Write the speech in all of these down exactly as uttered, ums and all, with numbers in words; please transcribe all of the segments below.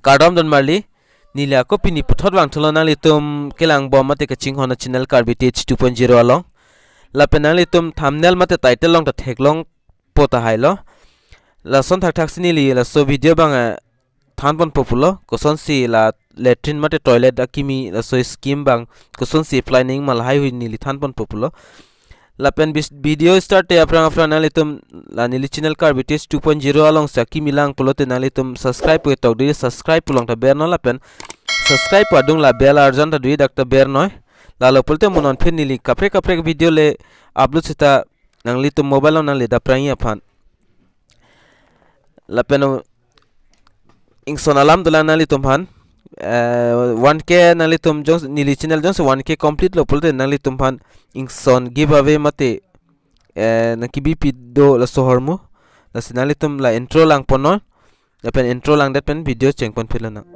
Kardom don marli, neli ako pini puthot vangthulo nanglitum kelangbom mate kachinghon a-channel Karbi Tech two point zero along. Lapen nanglitum thumbnail mate title along ta theklongpo tahai lo. Lason thakthak si neli laso video abang, eh, thanponpo pulo, kosonsi la latrine mate toilet akimi laso scheme abang kosonsi apply nangji ma lahaihui neli thanponpo pulo. Lapen bis-, video start te aphrang aphrang nanglitum la neli channel Karbi Tech two point zero alongsi akimi lang pulote nanglitum subscribe pu ketok dei, subscribe pu along ta bernon lapen subscribe pu adung la bell arjan ta dei, dak ta bernoi. Lalo pulote mo non aphi neli kaprek kaprek video le upload sita nanglitum mobile along nanglidap prangji aphan. Lapen, uh, ingson alam dolang nanglitum aphan. Eh, one K nanglitum jong, neli channel jongsi one K complete lo pulote nanglitum aphan ingson giveaway mate, eh, nangkebipi do laso ahormu. Lasi nanglitum la intro langponnon. Lapen intro langdet pen video chengpon philonang.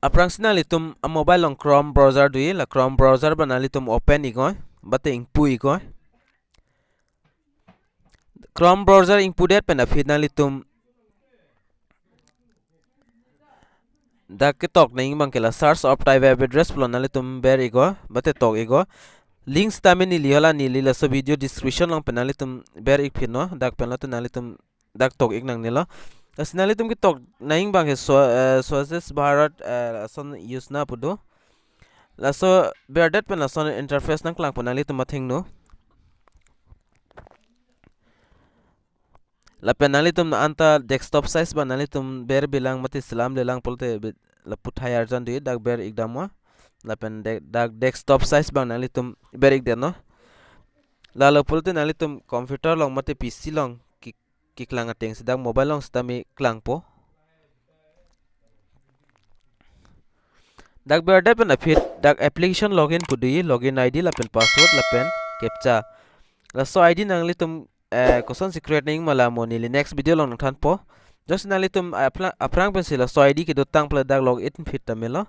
Aphrangsi nanglitum a-mobile along Chrome browser dei, la Chrome browser abang nanglitum open iknon, mate ingpu iknon. Chrome browser ingpudet pen aphi nanglitum dak ketok nangji abang ke la search of Thai web address pu along nanglitum ber iknon, mate tok iknon. Link sitame neli hala neli laso video description along pen nanglitum ber ik phitnon, dak pen lote nanglitum dak tok ik nangnelo. Lasi nanglitum ketok nangji abang ke Swa-, eh, Swachh Bharat, eh, lason Yojana pu do. Laso berdet pen lason interface nangklangpo nanglitum athengno. Lapen nanglitum anta desktop size abang nanglitum ber bilang mate selam lelang pulote be-, lapu thai arjan dei, dak ber ik damnon. Lapen de-, dak desktop size abang nanglitum ber ikdetnon. Lalo pulote nanglitum computer along mate P C along ki-, keklang atengsi dak mobile along sitame klangpo. Dak berdet pen aphi dak application login pu dei, login I D lapen password lapen captcha. Laso I D nanglitum, eh, kosonsi create nangji ma la mo neli next video along nangthanpo. Jongsi nanglitum aphrang, aphrang pensi laso I D kedotang pulote dak login phit tame lo.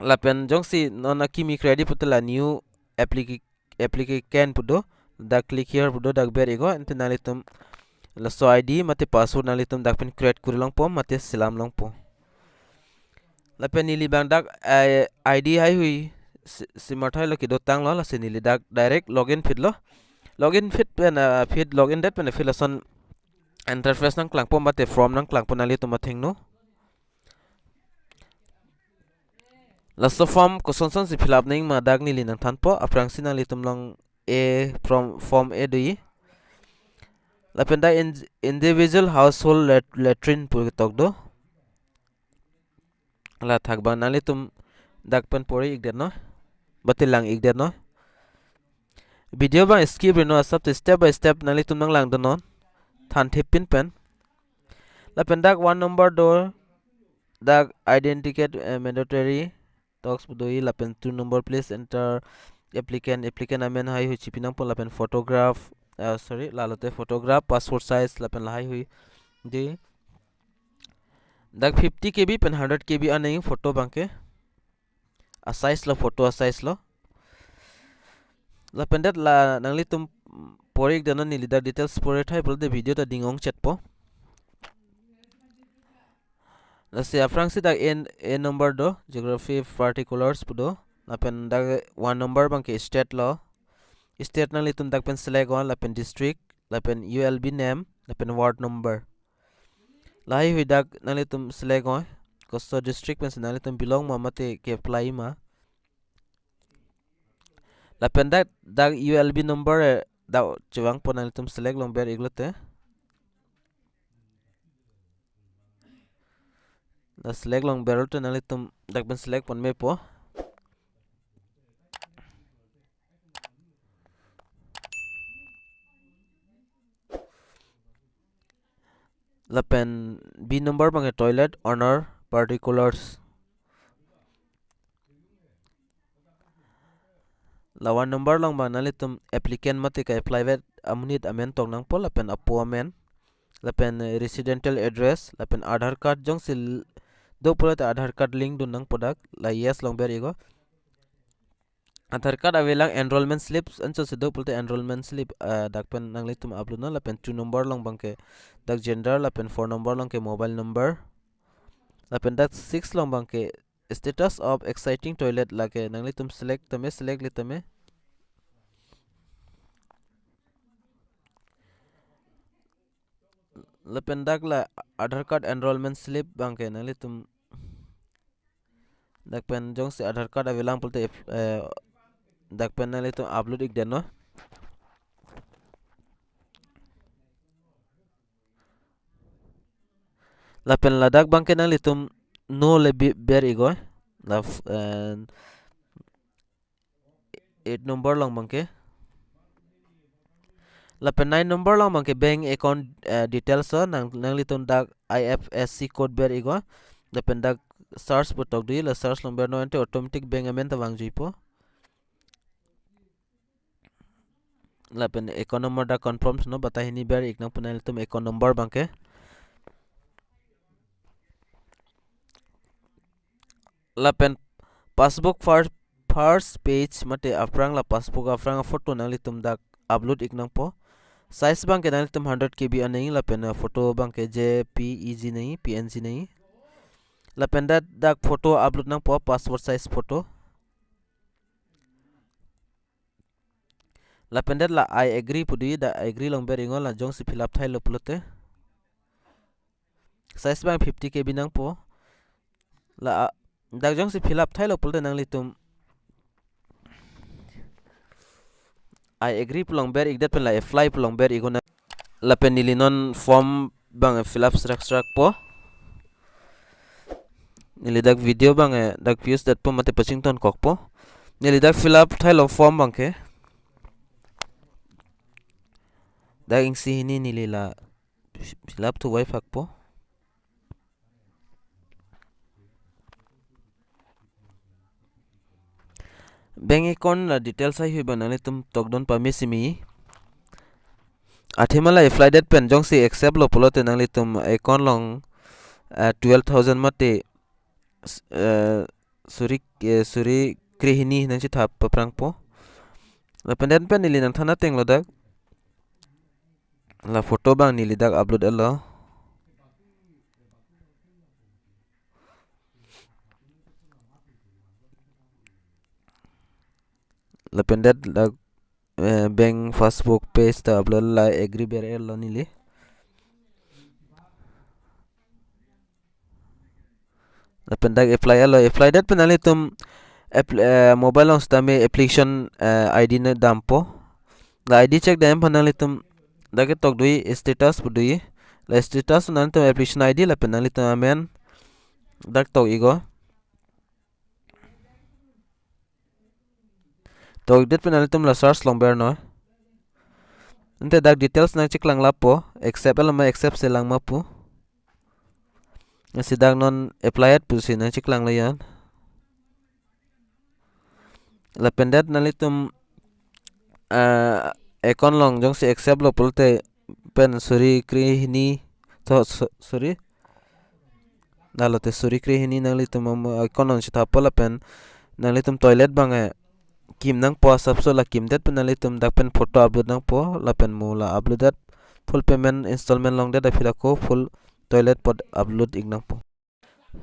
Lapen jongsi non akimi create pulote la new applica-, applicant pu do, dak click here pu do, dak ber iknon, ante nanglitum laso I D mate password nanglitum dak pen create kuri longpo mate selam longpo. Lapen neli abang dak, eh, I D haihui si-, simarthai lo kedotanglo, lasi neli dak direct login phitlo. Login phit pen, ah, phit login det pen phit lason interface nangklangpo mate form nangklangpo nanglitum athengno. Laso form kosonsonsi fill up nangji ma dak neli nangthanpo, aphrangsi nanglitum along A form, form A dei. Lapen dak in-, individual household lat-, latrine pu ketok do. La thak abang nanglitum dak pen pori ikdetnon, mate lang ikdetnon. Video abang skip ri non asap te step by step nanglitum nanglangdunnon. Than thepin pen. Lapen dak one number do, dak authenticate, eh, mandatory talks pu do, lapen two number please enter applicant, applicant amen haihui chipi nangpo lapen photograph, ah, sorry, lalote photograph, passport size lapen lahaihui dei. Dak fifty K B pen hundred K B an nangji photo abangke. A size lo, photo a size lo. Lapen det la nanglitum pori ikdetnon, neli dak details pori thai pulote video ta ding-ongchetpo. Lasi aphrangsi dak A, A number do, geography particulars pu do. Lapen dak one number abangke state lo. State nanglitum dak pen select iknon, lapen district, lapen U L B name, lapen ward number. Lahaihui dak nanglitum select iknon, koso district pensi nanglitum belong ma mate ke-apply ma. Lapen dak, dak U L B number, eh, dak chevangpo, nanglitum select long ber iklote. La select long berlote nanglitum dak pen select pon mepo. Lapen B number abangke toilet owner particulars. La one number along abang nanglitum applicant mate ke-apply-vet amonit amen tok nangpo lapen apo amen. Lapen, eh, residential address, lapen Aadhaar card jongsi l-, do pulote Aadhaar card link dun nangpo dak, la yes long ber iknon. Aadhaar card avelang, enrollment slip anchot si do pulote enrollment slip, eh, dak pen nanglitum upload non. Lapen two number along abangke dak gender, lapen four number along ke mobile number, lapen dak six along abangke status of existing toilet, lake nanglitum select tame, select le tame. Lapen dak la Aadhaar card enrollment slip abangke nanglitum dak pen jongsi Aadhaar card avelang pulote, eh, dak pen nanglitum upload ik det non. Lapen ladak abangke nanglitum no le bi-, ber ik oi. La f-, eh, eight number along abangke. Lapen nine number along abangke bank account, eh, details o nang, nanglitum dak I F S C code ber ik oi. Lapen dak search pu tokdui, la search along ber non ante automatic bank amen ta vangjuipo. Lapen account number dak confirm non, batai hini ber ik nangpo nanglitum account number abangke. Lapen passbook fir-, first page mate aphrang, la passbook aphrang aphoto nanglitum dak upload ik nangpo. Size abangke nanglitum hundred K B an nangji, lapen, eh, photo abangke J P E G nangji, P N G nangji. Lapen dak, dak photo upload nangpo, passport size photo. Lapen dak la I agree pu dui, dak agree along ber ik non, la jongsi fill up thailo pulote. Size abang fifty K B nangpo. La, ah, dak jongsi fill up thailo pulote nanglitum I agree pu along ber ik det pen la apply pu along ber ik non. Lapen neli non form abang fill up srak srakpo. Neli dak video abang, eh, dak views detpo mate pachington kokpo. Neli dak fill up thailo form abangke. Dak isi hini neli la fill up thuvoiphakpo. Bank account la details haihui abang nanglitum tokdun pame simi. Athema la apply det pen jongsi accept lo pulote nanglitum account along, eh, twelve thousand mate, s-, eh, suri, eh, suri krehini nangchethap paprangpo. Lapen dak pen neli nangthan ateng lo dak. La photo abang neli dak upload etlo. Lapen dak, dak, eh, bank passbook page ta upload, la agree ber etlo neli. Lapen dak apply etlo, apply det pen nanglitum app-, eh, mobile along sitame application, eh, I D ne dampo. La I D check dam aphan nanglitum dak ketokdui status pu dui. La status nanglitum application I D lapen nanglitum amen dak tok ik oi. Tok det pen nanglitum la search along ber non. Ante dak details nangcheklang lapo, accept etlo ma accept si lang ma pu. Lasi dak non apply et pusi nangcheklang lo yon. Lapen dak nanglitum, ah, account along jongsi accept lo pulote pen suri krehini, so, so, sorry. Dak lote suri krehini nanglitum amo account along chethappo lapen nanglitum toilet abang, eh, kim nangpo asapso, la kim det pen nanglitum dak pen photo upload nangpo lapen mo la upload det full payment installment longdet aphi ako full toilet apot upload ik nangpo.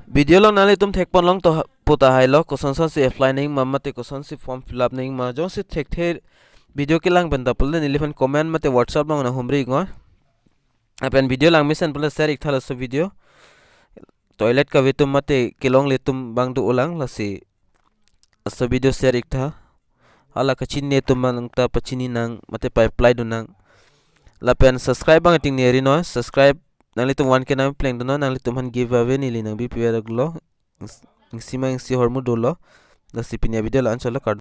Video along nanglitum thekpon longpo tahai lo, kosonsi apply nangji ma mate kosonsi form fill up nangji ma, jongsi thekthe video kelang pen ta pulote neliphan comment mate WhatsApp along nanghumri ik oi. Lapen video lang mesen pulote share ik tha laso video. Toilet kave atum mate kelongle atum abang do-olang, lasi laso video share ik tha. Hala kachini atum abang ta pachini nang mate pa-apply dun nang. Lapen subscribe abang ting neri non, subscribe nanglitum one K nangpleng dun non, nanglitum aphan giveaway neli nangbipi ave lo. Ings-, isi ma isi ahormu dolo. Lasi pini avideo la-an chotlo, kardom.